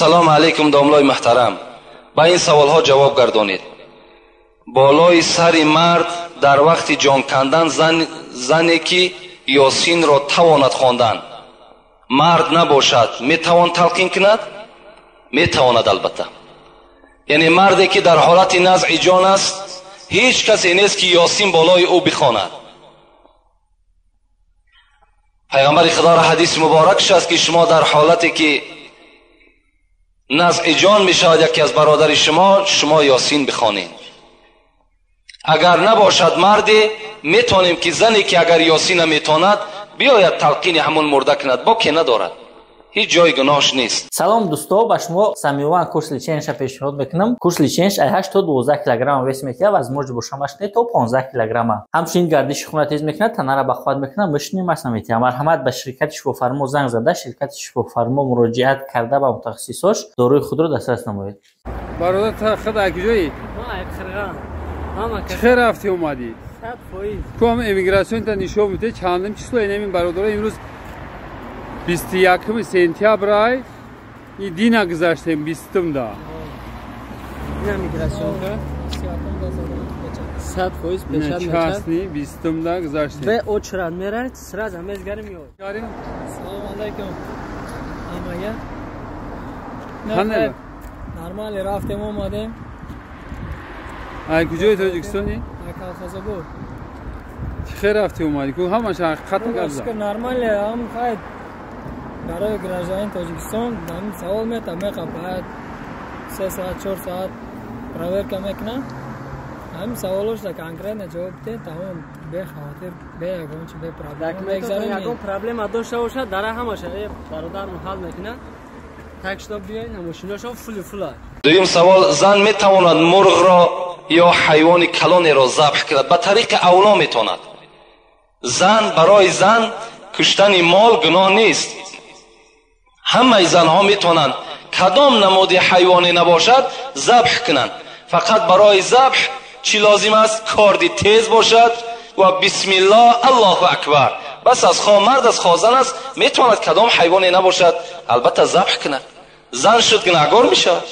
Салом алейкум, домлои муҳтарам. Ба ин саволҳо ҷавоб гардонед. Болои сари мард дар вақти ҷон кандан зане ки Ёсинро тавонад хондан, мард набошад, метавон талқин кунад? Метавонад, албатта. Яъне марде ки дар ҳолати назъи ҷон аст, ҳеҷ касе нест ки Ёсин болои ӯ бихонад. Пайғамбари Худоро ҳадиси муборакш аст ки шумо дар ҳолате ки назъи ҷон мешавад яке аз бародари шумо, шумо Ёсин бихонед. Агар набошад марде, метавонем ки зане ки агар Ёсина метавонад, биёяд талқини ҳамон мурда кунад, боке надорад. Ҳеҷ ҷои гуноҳш нест. Салом дӯсто, ба шумо Самиёван курс леченияша пешниҳод мекунам. Курс леченияш ай 8 то 12 килограмм вес метиҳад, возможно бошамаш не то 15 килограмма. Ҳамчунин гардиши хуна тез мекунад, танара ба қувват мекунад, мышечный масса метиҳад. Марҳамат, ба ширкати Шифофармо занг зада, ширкати Шифофармо муроҷиат карда ба мутахассисош доруи худро дастрас намоед. Бародар, та худ ай куҷоӣ? Ман ай Қирған. Ҳама Чӣ хел рафти омадӣ? 100%. Ку ҳам эмигратсионта нишон медиҳед, чандум число? Инамин бародаро, имрӯз 21 сентябр ай, и дина гузаштем, 20-да. Ина мигратсионка 100% печат мечад. Частни 20-да гузаштем. Бе очрат мерад, сразу мезгарим ё. Салом алейкум. Ҳамага. Қандай? Нормали рафтем, омадем. Ай куҷои Тоҷикистони? Ай Колхозобод. Чӣ хел рафти омадӣ? Ку ҳамаш ҳақиқатро гап зад. Нормали, ҳам хайр. Барои гражданин Тоҷикистон ҳамин савол мета, меқа бояд 3 соат, 4 соат проверка мекунам. Ҳамин саволошда конкретно ҷавоб бидем, тамом, бехавотир, бе ягон чи, бе проблема мегзарем. Ягон проблема дошта бошад, дара ҳамаша бародар ҳал мекунад. Так что биёед, мошиношон фули фула. Дуюм савол: зан метавонад мурғро ё ҳайвони калонеро забҳ кунад? Ба тариқи авло метавонад. Зан, барои зан куштани мол гуноҳ нест. Ҳамаи занҳо метавонанд кадом намуди ҳайвоне набошад забҳ кунанд. Фақат барои забҳ чӣ лозим аст? Корди тез бошад ва бисмиллоҳ, Аллоҳу акбар. Бас аз хо мард аз хо зан аст, метавонад кадом ҳайвоне набошад, албатта забҳ кунад. Зан шуд гунаҳгор мешавад.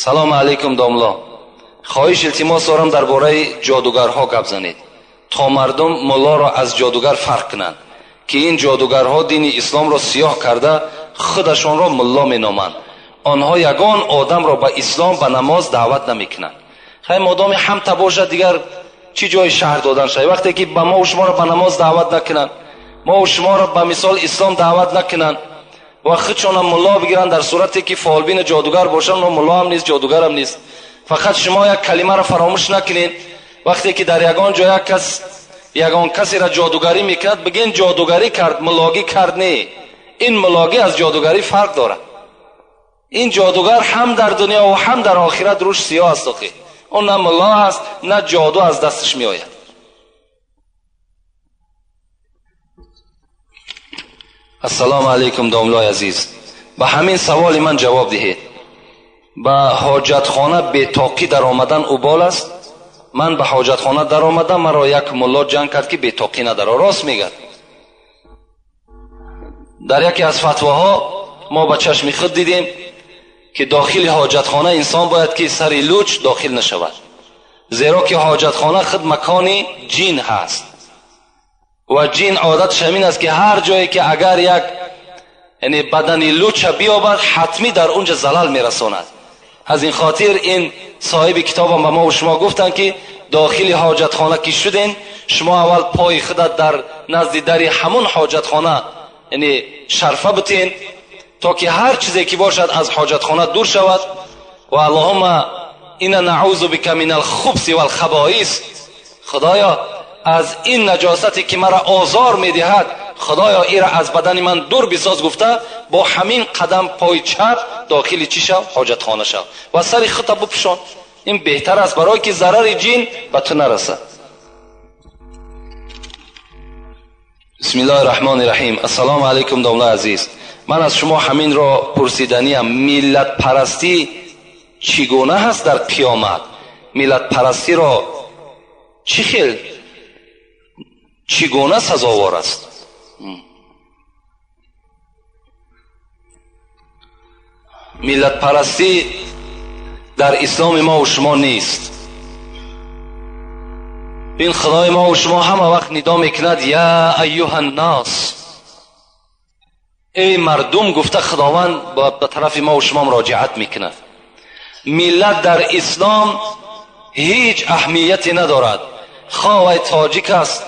Салом алейкум, домло. Хоҳиш илтимос дорам, дар бораи ҷодугарҳо гап занед, то мардум муллоро аз ҷодугар фарқ кунанд, ки ин ҷодугарҳо дини исломро сиёҳ карда худашонро мулло меноманд. Онҳо ягон одамро ба ислом, ба намоз даъват намекунанд. Хай, модоми ҳамта бошад, дигар чӣ ҷои шаҳр додан шавад? Вақте ки ба мо шуморо ба намоз даъват накунанд, мо шуморо ба мисол ислом даъват накунанд ва худшонам мулло бигиранд, дар сурате ки фолбини ҷодугар бошанд, но мулло ҳам нест, ҷодугарам нест. Фақат шумо як калимаро фаромӯш накунед. Вақте ки дар ягон ҷо як кас ягон касеро ҷодугарӣ мекунад, бигӯен ҷодугарӣ кард, муллогӣ кард не. Ин муллогӣ аз ҷодугарӣ фарқ дорад. Ин ҷодугар ҳам дар дунё ва ҳам дар охират рӯш сиёҳ аст. Охи он на мулло аст, на ҷоду аз дасташ меояд. Ассалому алайкум, домлои азиз. Ба ҳамин саволи ман ҷавоб диҳед. Ба ҳоҷатхона бетоқӣ даромадан убол аст? Ман ба ҳоҷатхона даромадам, маро як мулло ҷанг кард ки бетоқӣ надаро. Рост мегӯяд. Дар яке аз фатвоҳо мо ба чашми худ дидем ки дохили ҳоҷатхона инсон бояд ки сари луч дохил нашавад, зеро ки ҳоҷатхона худ макони ҷин ҳаст ва ҷин одаташ ҳамин аст ки ҳар ҷое ки агар як, яъне бадани луча биёбад, ҳатмӣ дар унҷа залал мерасонад. Аз ин хотир ин соҳиби китобам ба мо ва шумо гуфтанд ки дохили ҳоҷатхона ки шуден, шумо аввал пои худат дар назди дари ҳамон ҳоҷатхона, яъне шарфа бутен, то ки ҳар чизе ки бошад аз ҳоҷатхона дур шавад. Ва аллоҳумма инна наъузу бика мин алхубси валхабоис, худоё аз ин наҷосате ки маро озор медиҳад, худоё ира аз бадани ман дур бисоз, гуфта бо ҳамин қадам пои чап дохили чӣ шав? Ҳоҷатхона шав ва сари худта бупӯшон. Ин беҳтар аст, барое ки зарари ҷин ба ту нарасад. Бисмиллоҳи раҳмони раҳим. Ассалому алайкум, домлаи азиз. Ман аз шумо ҳаминро пурсиданиям: миллатпарастӣ чӣ гуна ҳаст дар қиёмат? Миллатпарастиро чӣ хел, чӣ гуна сазовор аст? ملت پرستی در اسلام ما و شما نیست. این خدای ما و شما همه وقت ندا میکند یا ایها الناس، ای مردم گفته خداوند به طرف ما و شما مراجعت میکند. ملت در اسلام هیچ اهمیتی ندارد، خواه تاجیک است،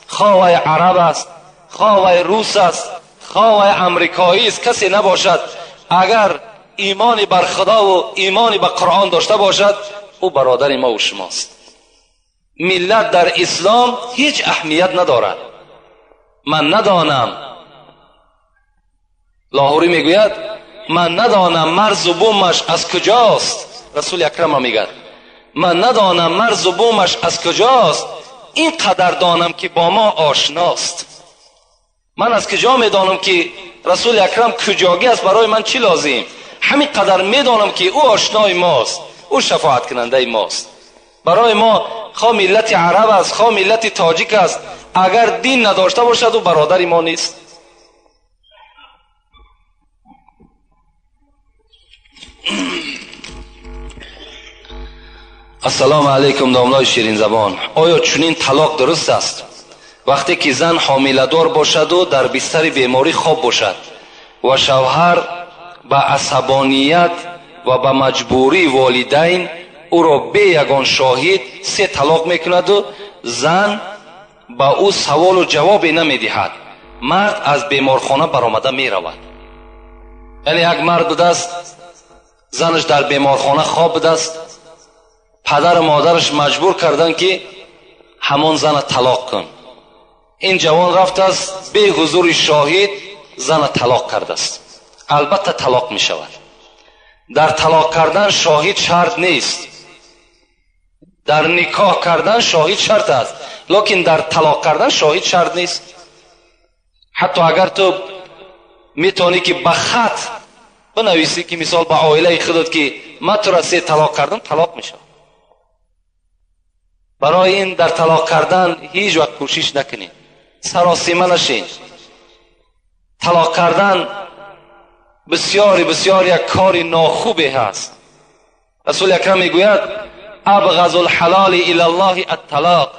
خواه عرب است، خواه روس است، خواه امریکایی است، کسی نباشد اگر ایمان بر خدا و ایمان به قرآن داشته باشد او برادر ما و شماست. ملت در اسلام هیچ اهمیت ندارد. من ندانم، لاهوری میگوید من ندانم مرز و بومش از کجاست. رسول اکرم میگه من ندانم مرز و بومش از کجاست، این قدر دانم که با ما آشناست. من از کجا میدانم که رسول اکرم کجاگی است، برای من چی لازم؟ همین قدر میدانم که او آشنای ماست، او شفاعت کننده ماست. برای ما خواه ملت عرب است، خواه ملت تاجیک است، اگر دین نداشته باشد او برادر ما نیست. السلام علیکم داملای شیرین زبان. آیا چنین طلاق درست است؟ وقتی که زن حامله دار باشد و در بستر بیماری خواب باشد و شوهر به عصبانیت و به مجبوری والدین او را به یگان شاهد 3 طلاق میکند و زن به او سوال و جوابی نمیدهد، مرد از بیمارخانه برآمده میرود. یعنی یک مرد بوده است، زنش در بیمارخانه خواب بوده است، پدر و مادرش مجبور کردن که همان زن طلاق کن. این جوان رفت است به حضور شاهد زن طلاق کرده است. البته طلاق می شود. در طلاق کردن شاهد شرط نیست، در نکاح کردن شاهد شرط است، لکن در طلاق کردن شاهد شرط نیست. حتی اگر تو میتونی که به خط بنویسی که مثال به عائله خودت که من تو را 3 طلاق کردم، طلاق می شود. برای این در طلاق کردن هیچ وقت کوشش نکنید، سراسیمه نشین. طلاق کردن بسیار بسیار یک کار ناخوبی هست. رسول اکرم میگوید ابغض الحلال الی الله الطلاق،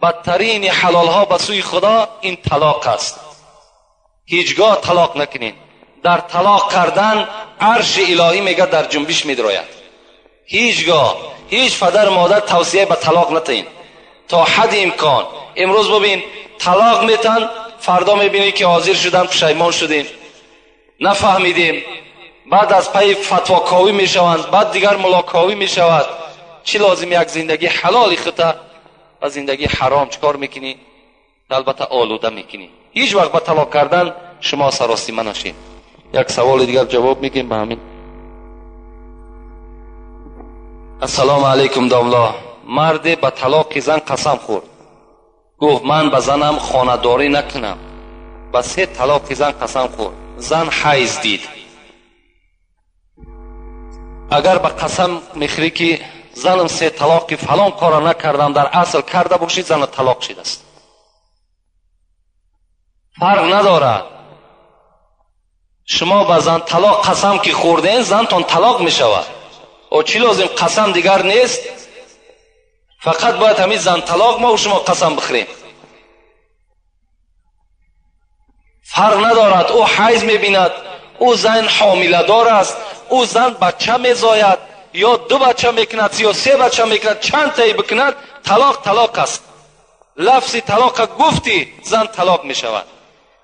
بدترین حلال ها به سوی خدا این طلاق است. هیچگاه طلاق نکنین. در طلاق کردن عرش الهی میگه در جنبش میدراید. هیچگاه هیچ پدر مادر توصیه به طلاق نتین تا حد امکان. امروز ببین طلاق میتن، فردا میبینی که حاضر شدن پشیمان شدیم، نفهمیدیم، بعد از پی فتوا کاوی میشوند، بعد دیگر ملاکاوی میشود. چی لازم؟ یک زندگی حلال خطا و زندگی حرام چکار میکنی؟ البته آلوده میکنی. هیچ وقت به طلاق کردن شما سراسیمه نشین. یک سوال دیگر جواب میگیم به همین. السلام علیکم داملا. مرد به طلاق زن قسم خورد، گفت من به زنم خانه‌داری نکنم. به 3 طلاق زن قسم خورد، زن حیض دید. اگر به قسم میخوری که زنم 3 طلاق فلان کار نکردم، در اصل کرده باشی، زن طلاق شده است. فرق ندارد. شما به زن طلاق قسم که خوردین، زنتان طلاق میشود. او چی لازم؟ قسم دیگر نیست، فقط باید همین زن طلاق ما و شما قسم بخوریم. فرق ندارد. او حیض میبیند، او زن حامله دار است، او زن بچه میزاید، یا 2 بچه میکند یا 3 بچه میکند، چند تایی بکند، طلاق طلاق است. لفظ طلاق گفتی زن طلاق میشود.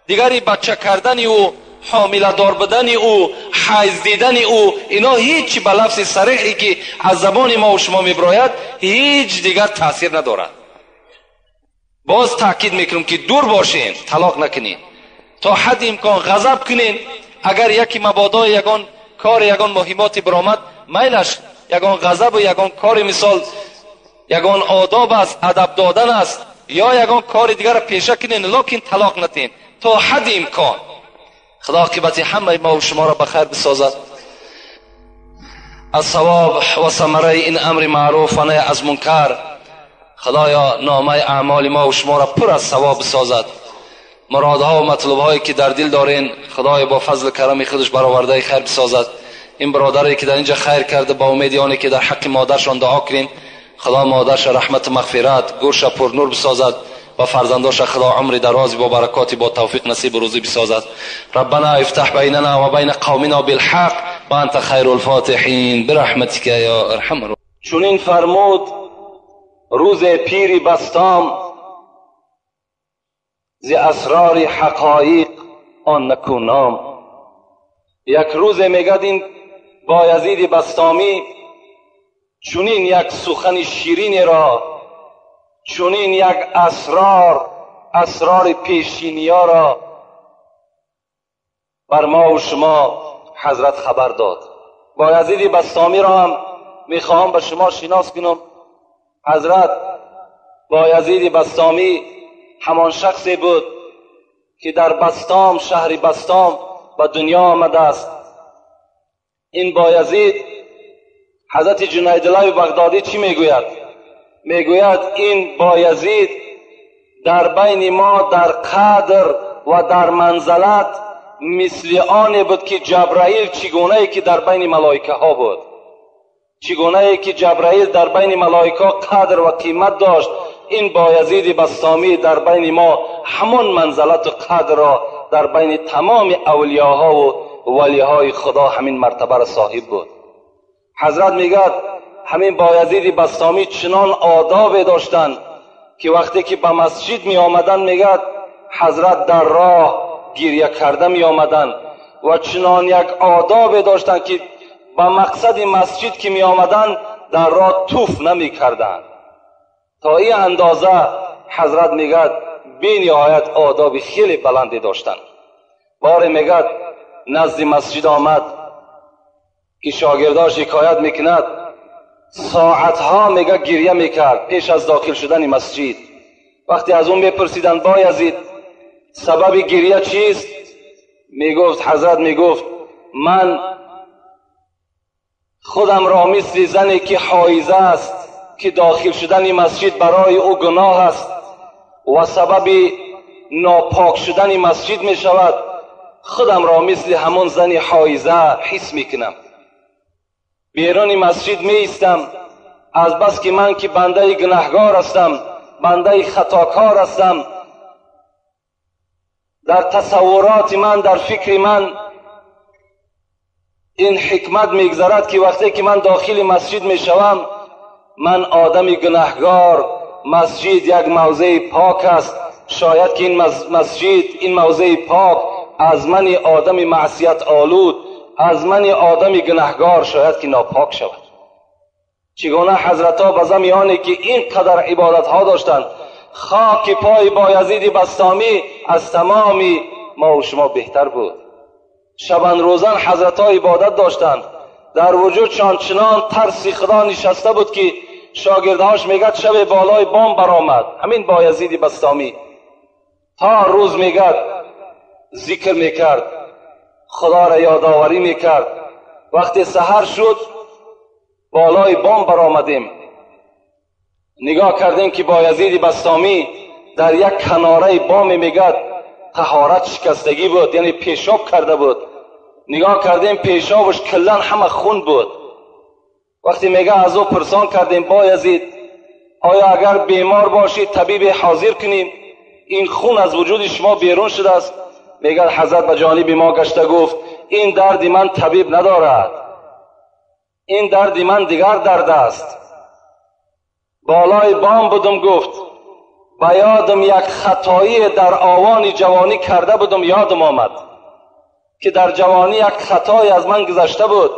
دیگری بچه کردن او، حامله دار بودن او، حیض دیدن او، اینا هیچ به لفظ صریحی که از زبان ما و شما میبراید هیچ دیگر تاثیر ندارد. باز تاکید میکنم که دور باشین، طلاق نکنین، تا حد امکان غضب کنین. اگر یکی مبادا یگان کار یگان مهماتی برآمد، میلش یگان غضب و یگان کار، مثال یگان آداب است، ادب دادن است، یا یگان کار دیگر را پیشه کنین، لکن طلاق نتین تا حد امکان. خدا عاقبت همه ما و شما را بخیر بسازد. از ثواب و ثمره این امر معروف و نهی از منکر خدایا نامه اعمال ما و شما را پر از ثواب بسازد. مرادها و مطلوبهایی که در دل دارین خدای با فضل کرم خودش برآورده خیر بسازد. این برادری که در اینجا خیر کرده با امید آنی که در حق مادرشان دعا کنیم، خدا مادرش رحمت و مغفرت، گورش پر نور بسازد و فرزنداش خدا عمر دراز با برکات با توفیق نصیب روزی بسازد. ربنا افتح بیننا و بین قومنا بالحق و انت خیر الفاتحین برحمتک یا ارحم الراحمین. چنین فرمود روز پیری بستام، ز اسرار حقایق آن نکو نام. یک روز میگد این بایزید بسطامی چنین یک سخن شیرین را، چنین یک اسرار پیشینیا را بر ما و شما حضرت خبر داد. بایزید بسطامی را هم میخواهم به شما شناس کنم. حضرت بایزید بسطامی همان شخصی بود که در بسطام، شهر بسطام به دنیا آمده است. این بایزید، حضرت جنیدالله بغدادی چی میگوید؟ میگوید این بایزید در بین ما در قدر و در منزلت مثل آن بود که جبرائیل چگونه ای که در بین ملائکه ها بود، چگونه ای که جبرائیل در بین ملائکه ها قدر و قیمت داشت، این بایزید بسطامی در بین ما همان منزلت و قدر را در بین تمام اولیاها و ولیهای خدا همین مرتبه را صاحب بود. حضرت میگد همین بایزید بسطامی چنان آداب داشتند که وقتی که به مسجد می آمدن، میگد حضرت در راه گریه کرده می آمدن و چنان یک آداب داشتند که به مقصد مسجد که می آمدن در راه توف نمی کردند. تا این اندازه حضرت میگد بی نهایت آداب خیلی بلندی داشتند. باره میگد نزد مسجد آمد که شاگرداش شکایت میکند، ساعتها میگه گریه میکرد پیش از داخل شدن مسجد. وقتی از اون میپرسیدن بایزید سبب گریه چیست؟ میگفت حضرت میگفت من خودم را مثل زنی که حایزه است که داخل شدن مسجد برای او گناه است و سبب ناپاک شدن مسجد می شود، خودم را مثل همون زن حایزه حس می کنم. بیرون مسجد می ایستم، از بس که من که بنده گناهگار هستم، بنده خطاکار هستم، در تصورات من، در فکر من این حکمت میگذرد که وقتی که من داخل مسجد میشوم، من آدم گناهگار، مسجد یک موضع پاک است، شاید که این مسجد، این موضع پاک از من آدم معصیت آلود، از من آدم گناهگار شاید که ناپاک شود. چگونه حضرت ها به زمیانی که اینقدر عبادت ها داشتند، خاک پای بایزید بسطامی از تمامی ما و شما بهتر بود. شبان روزان حضرت ها عبادت داشتند، در وجودشان چنان ترس خدا نشسته بود که شاگردهاش میگد شب بالای بام برآمد همین بایزید بسطامی، تا روز میگد ذکر میکرد، خدا را یادآوری میکرد. وقتی سحر شد بالای بام برآمدیم، نگاه کردیم که بایزید بسطامی در یک کناره بام میگد طهارت شکستگی بود، یعنی پیشاب کرده بود. نگاه کردیم پیشابش کلا همه خون بود. وقتی میگه از او پرسان کردیم بایزید آیا اگر بیمار باشید طبیب حاضر کنیم، این خون از وجود شما بیرون شده است؟ میگه حضرت به جانب ما گشته گفت این درد من طبیب ندارد، این درد من دیگر درد است. بالای بام بودم، گفت به یادم یک خطایی در آوان جوانی کرده بودم، یادم آمد که در جوانی یک خطایی از من گذشته بود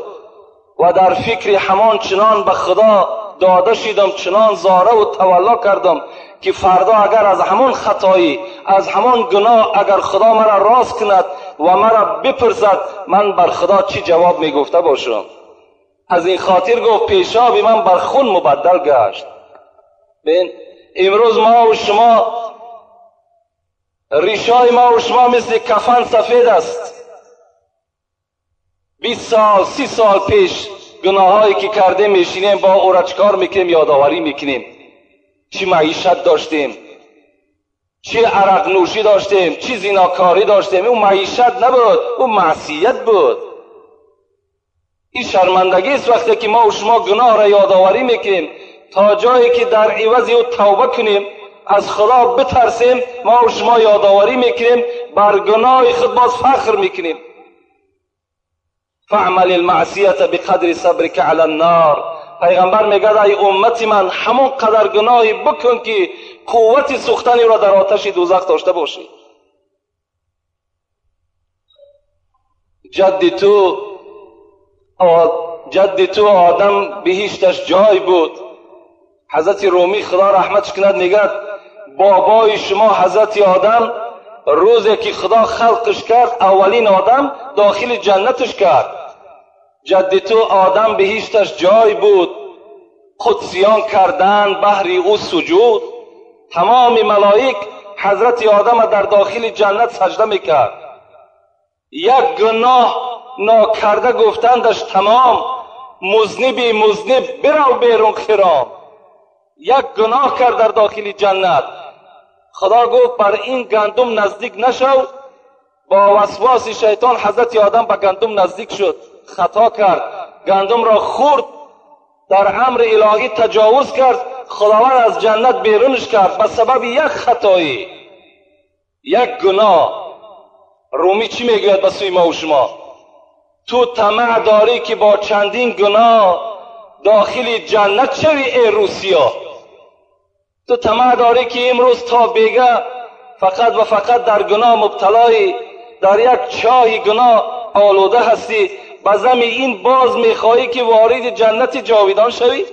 و در فکر همان چنان به خدا داده شدم، چنان زاره و تولا کردم که فردا اگر از همان خطایی، از همان گناه اگر خدا مرا راست کند و مرا بپرسد، من بر خدا چی جواب میگفته باشم؟ از این خاطر گفت پیشاب من بر خون مبدل گشت. ببین امروز ما و شما ریشای ما و شما مثل کفن سفید است. 20 سال 30 سال پیش گناهایی که کردیم میشینیم با او را چکار میکنیم؟ یادآوری میکنیم. چی معیشت داشتیم، چی عرق نوشی داشتیم، چی زیناکاری داشتیم. اون معیشت نبود، اون معصیت بود. این شرمندگی است وقتی که ما و شما گناه را یادآوری میکنیم تا جایی که در عوض او توبه کنیم، از خدا بترسیم، ما و شما یادآوری میکنیم، بر گناه خود باز فخر میکنیم. فعمل المعصیت بقدر صبرک علی النار. پیغمبر میگه ای امت من، همون قدر گناهی بکن که قوت سوختنی را در آتش دوزخ داشته باشی. جد تو آدم بهشتش جای بود. حضرت رومی خدا رحمتش کند میگه بابای شما حضرت آدم روزی که خدا خلقش کرد، اولین آدم داخل جنتش کرد. جد تو آدم بهشتش جای بود، قدسیان کردن بهر او سجود. تمام ملائک حضرت آدم در داخل جنت سجده میکرد. یک گناه ناکرده گفتندش تمام، مذنبی مذنب برو بیرون خرام. یک گناه کرد در داخل جنت، خدا گفت بر این گندم نزدیک نشو. با وسواس شیطان حضرت آدم به گندم نزدیک شد، خطا کرد، گندم را خورد، در امر الهی تجاوز کرد، خداوند از جنت بیرونش کرد به سبب یک خطایی، یک گناه. رومی چی میگوید به سوی ما و شما؟ تو طمع داری که با چندین گناه داخل جنت شوی ای روسیا. تو طمع داری که امروز تا بیگه فقط و فقط در گناه مبتلایی، در یک چاه گناه آلوده هستی، به زمین این باز میخواهی که وارد جنت جاویدان شوی؟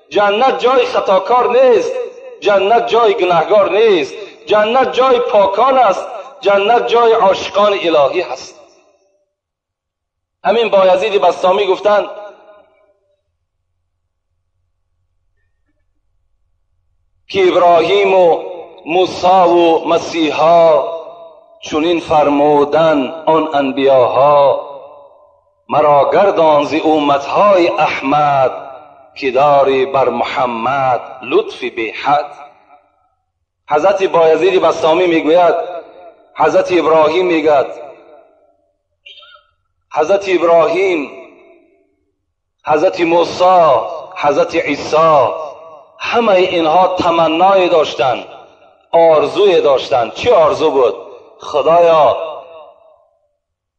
جنت جای خطاکار نیست، جنت جای گناهگار نیست، جنت جای پاکان است، جنت جای عاشقان الهی هست. همین بایزید بسطامی گفتند که ابراهیم و موسی و مسیحا چنین فرمودن آن انبیاها، مرا گردان ز امتهای احمد که داری بر محمد لطف بی حد. حضرت بایزید بسطامی میگوید، حضرت ابراهیم میگوید، حضرت ابراهیم، حضرت موسی، حضرت عیسی، همه اینها تمنای داشتند، آرزوی داشتند. چی آرزو بود؟ خدایا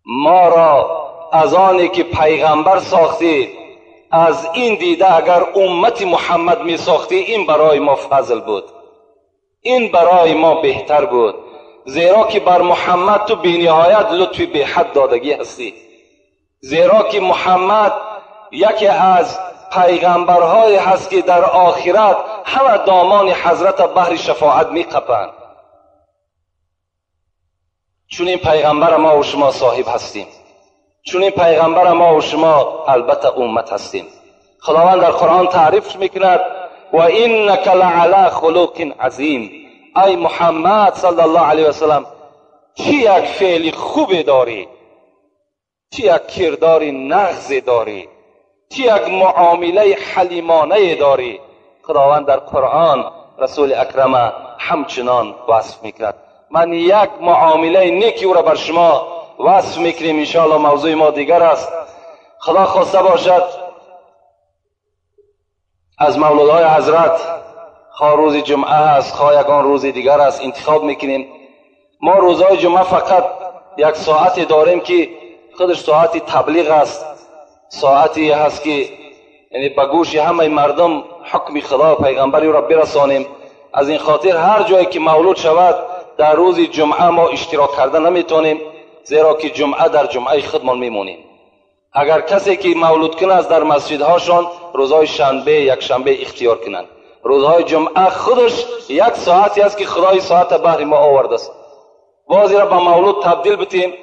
ما را از آنی که پیغمبر ساختی، از این دیده اگر امت محمد می ساختی، این برای ما فضل بود، این برای ما بهتر بود، زیرا که بر محمد تو بی‌نهایت لطف بی حد دادگی هستی، زیرا که محمد یکی از پیغمبرهای هست که در آخرت همه دامان حضرت بهر شفاعت می قپند. چون این پیغمبر ما و شما صاحب هستیم، چون این پیغمبر ما و شما البته امت هستیم. خداوند در قرآن تعریف میکند و انک لعلی خلق عظیم. ای محمد صلی الله علیه و سلم، چی یک فعل خوب داری، چی یک کردار نغز داری، چی یک معامله حلیمانه داری. خداوند در قرآن رسول اکرم همچنان وصف میکند. من یک معامله نیکی او را بر شما وصف میکنیم. انشاءالله موضوع ما دیگر است. خدا خواسته باشد از مولودهای حضرت، خواه روز جمعه است خواه یگان روز دیگر است، انتخاب میکنیم. ما روزهای جمعه فقط یک ساعت داریم که خودش ساعت تبلیغ است، ساعتی هست که یعنی به گوش همه مردم حکم خدا و پیغمبری را برسانیم. از این خاطر هر جایی که مولود شود در روز جمعه ما اشتراک کرده نمیتونیم، زیرا که جمعه در جمعه خودمان میمونیم. اگر کسی که مولود کنه از در مسجدهاشان روزهای شنبه یک شنبه اختیار کنند. روزهای جمعه خودش یک ساعتی است که خدای ساعت بهر ما آورده است. باز را به مولود تبدیل بتیم،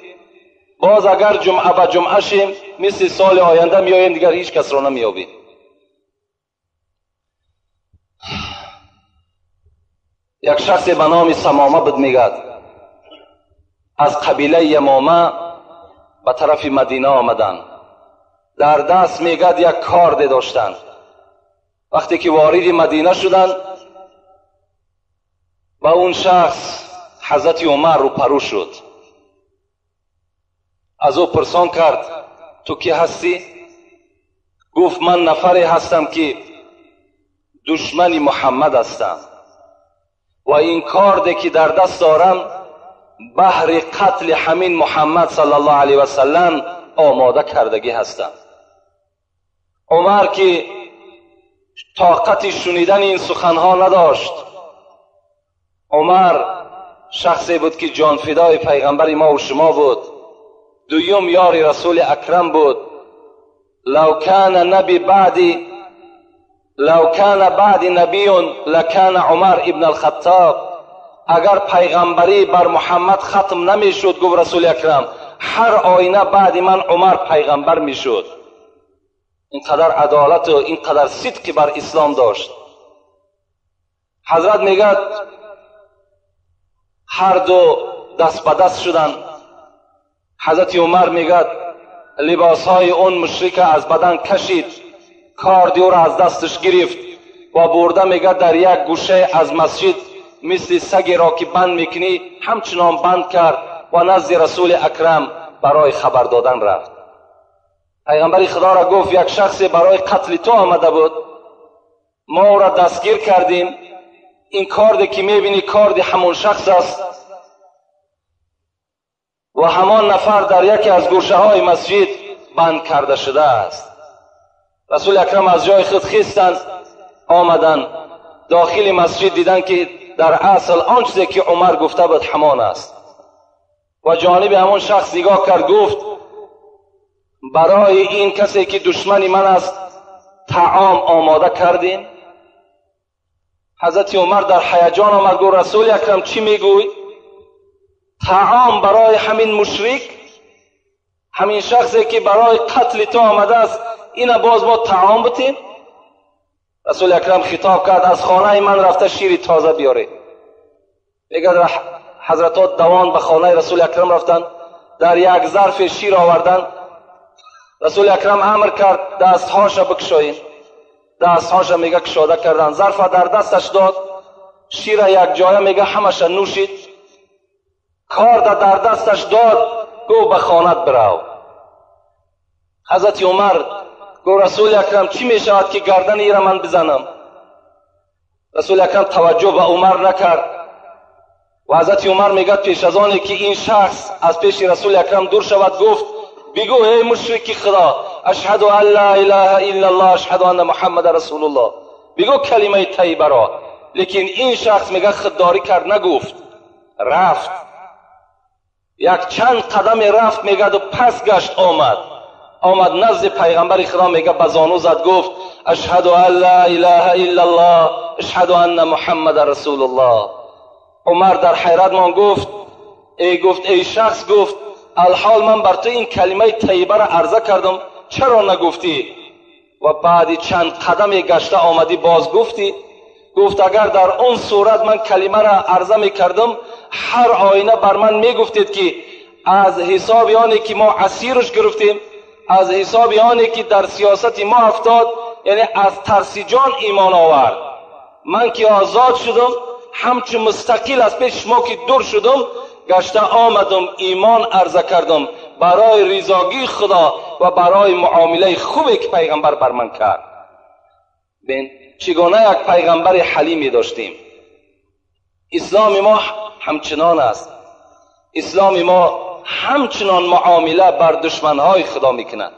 باز اگر جمعه به جمعه شیم مثل سال آینده میاییم دیگر هیچ کس را نمیابیم. یک شخص به نام سمامه بود، میگد از قبیله یمامه به طرف مدینه آمدن. در دست میگد یک کارد داشتن. وقتی که وارد مدینه شدن با اون شخص حضرت عمر روپرو شد. از او پرسان کرد تو کی هستی؟ گفت من نفری هستم که دشمن محمد هستم و این کارده که در دست دارم بهر قتل همین محمد صلی الله علیه و سلم آماده کردگی هستم. عمر که طاقت شنیدن این سخنها نداشت. عمر شخصی بود که جانفدای پیغمبر ما و شما بود، دویم یار رسول اکرم بود. لو کان نبی بعدی لو کان بعد نبی لکان عمر ابن الخطاب. اگر پیغمبری بر محمد ختم نمیشد، گفت رسول اکرم، هر آینه بعد من عمر پیغمبر میشد. اینقدر عدالت و اینقدر صدقی بر اسلام داشت. حضرت میگد هر دو دست به دست شدن. حضرت عمر میگد لباسهای اون مشرک از بدن کشید، کارد او را از دستش گرفت و برده میگد در یک گوشه از مسجد مثل سگی را که بند میکنی همچنان بند کرد و نزد رسول اکرم برای خبر دادن رفت. پیغمبر خدا را گفت یک شخص برای قتل تو آمده بود، ما او را دستگیر کردیم، این کارد که میبینی کارد همون شخص است و همان نفر در یکی از گوشه های مسجد بند کرده شده است. رسول اکرم از جای خود خیستند، آمدند داخل مسجد، دیدند که در اصل آن چیزی که عمر گفته بود همان است و جانب همان شخص نگاه کرد، گفت برای این کسی که دشمن من است طعام آماده کردیم؟ حضرت عمر در هیجان آمد، گفت رسول اکرم چی میگوی؟ طعام برای همین مشرک، همین شخصی که برای قتل تو آمده است، اینا باز ما طعام بتیم؟ رسول اکرم خطاب کرد از خانه من رفته شیر تازه بیاره. میگه حضرتات دوان به خانه رسول اکرم رفتن، در یک ظرف شیر آوردن. رسول اکرم امر کرد دستهاش بکشاییم. دستهاش میگه کشاده کردن، ظرف در دستش داد، شیر یک جایه میگه همش نوشید، کارد در دستش داد، گو به خانت برو. حضرت عمر گو رسول اکرم چی میشود که گردن ایره من بزنم؟ رسول اکرم توجه به عمر نکرد و حضرت عمر میگه پیش از آنی که این شخص از پیش رسول اکرم دور شود گفت بگو ای مشرک خدا، اشهد ان لا اله الا الله، اشهد ان محمد رسول الله، بگو کلمه طیبه را. لیکن این شخص میگه خودداری کرد، نگفت، رفت یک چند قدم رفت میگه و پس گشت آمد نزد پیغمبر خدا، میگه به زانو زد، گفت اشهد ان لا اله الا الله، اشهد ان محمد رسول الله. عمر در حیرت مان، گفت ای شخص، گفت الحال من بر تو این کلمه طیبه را عرضه کردم، چرا نگفتی؟ و بعد چند قدم گشته آمدی باز گفتی. گفت اگر در اون صورت من کلمه را عرضه می کردم، هر آینه بر من می گفتید که از حساب آنی که ما اسیرش گرفتیم، از حساب آنی که در سیاست ما افتاد، یعنی از ترس جان ایمان آورد. من که آزاد شدم، همچون مستقل از پیش شما که دور شدم، گشته آمدم ایمان عرضه کردم برای رضاگی خدا و برای معامله خوبی که پیغمبر بر من کرد. بین چگونه یک پیغمبر حلیمی داشتیم. اسلام ما همچنان است. اسلام ما همچنان معامله بر دشمنهای خدا میکند.